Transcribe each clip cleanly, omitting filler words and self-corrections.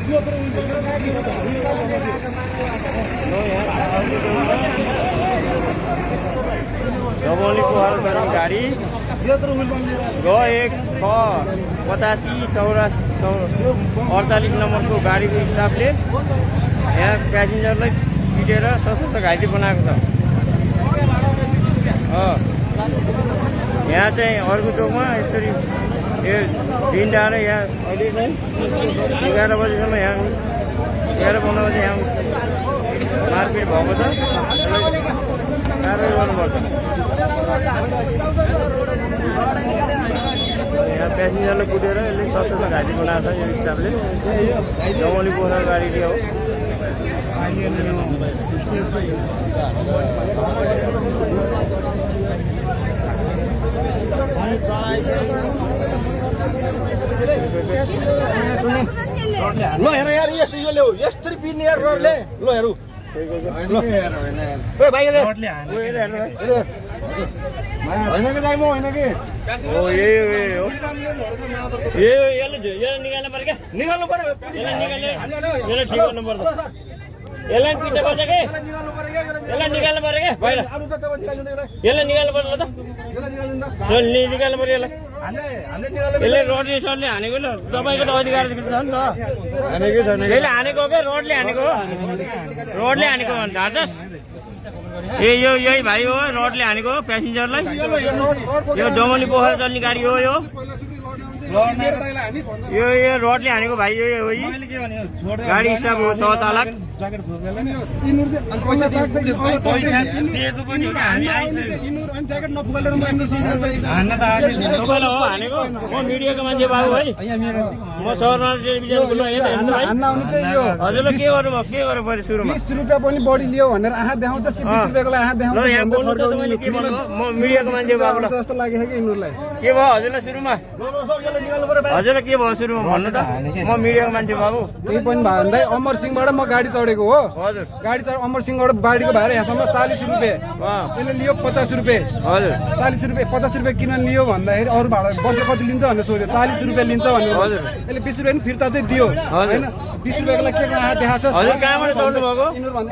दमौली पोखरा गर्ने गाडी गयो 1/85/48 नम्बरको गाडीको स्टाफले यहाँ प्यासेन्जरलाई पिटेर सशक्त घाइते बनाएको छ। यहाँ चाहिँ अर्को चोकमा यसरी यो दिन डाँडा यहाँ अहिले चाहिँ 11 बजीसम्म यहाँ 11-15 बजी यहाँ मारपिट भएको छ। कारवाही गर्नुपर्छ। यहाँ प्यासेन्जरलाई कुटेर यसले सशक्त घाइते बनाएको छ यो स्टाफले। दमौली पोखरा गाडीले हो। ल हेर यार यस्तो यो ल्याऊ यस्तरी पिर्ने यार रोडले ल हेरौ ए भाइ रोडले हाने होइन के दाइ म होइन के हो यही हो यसले निकाल्नु पर्यो क्या निकाल्नु पर्यो यसलाई ठिक गर्नु पर्छ। यसलाई पिट्नु पर्छ के यसलाई निकाल्नु पर्यो क्या पहिला यसलाई निकाल्नु पर्छ ल त निकाल्नु पर्यो यसलाई। यसले रोडले सरले हानेको ल तपाईँको त अधिकार छ नि त हानेकै छैन यसले हानेको क्या रोडले हानेको भन्छ हाँचस ए यो यही भाइ हो रोडले हानेको प्यासेन्जरलाई। यो दमौली पोखरा चल्ने गाडी हो यो रोडले हानेको भाइ यो हो गाडी स्टाफ हो 6 तालाक। तपाईँलाई हो हानेको म मिडियाको मान्छे बाबु है म सहरमा टेलिभिजनको हजुरलाई के गर्नुभयो के गर्नु पर्यो सुरुमा 20 रुपियाँ पनि बढी लियो भनेर आँखा देखाउँछस् कि 20 रुपियाँको लागि आँखा देखाउँछ म मिडियाको मान्छे बाबुलाई जस्तो लाग्यो कि यिनीहरूलाई के भयो हजुरलाई सुरुमा हजुरलाई के भयो सुरुमा भन्नु त म मिडियाको मान्छे बाबु केही पनि भन्दै अमर सिंहबाट म गाडी चढेको हो हजुर गाडी चढ अमर सिंहबाट बारीको भाडा यहाँसम्म 40 रुपियाँ यसले लियो 50 रुपियाँ हजुर 40 रुपियाँ 50 रुपियाँ किन लियो भन्दाखेरि अरू भाडा बसेर कति लिन्छ भनेर सोध्यो 40 रुपियाँ लिन्छ भनेर हजुर यसले 20 रुपियाँ फिर्ता चाहिँ दियो होइन 20 रुपियाँको लागि के आँखा देखाएको छ हजुर कहाँबाट चढ्नु भएको यिनीहरू भन्दा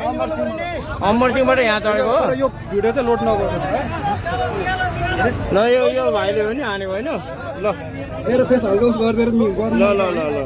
अमर सिंहबाट यहाँ चढेको हो यो भिडियो चाहिँ लोड नगर्नु ल यो भाइले हो नि हानेको होइन ल मेरो फेस हल्का उस गरेर ल ल ल ल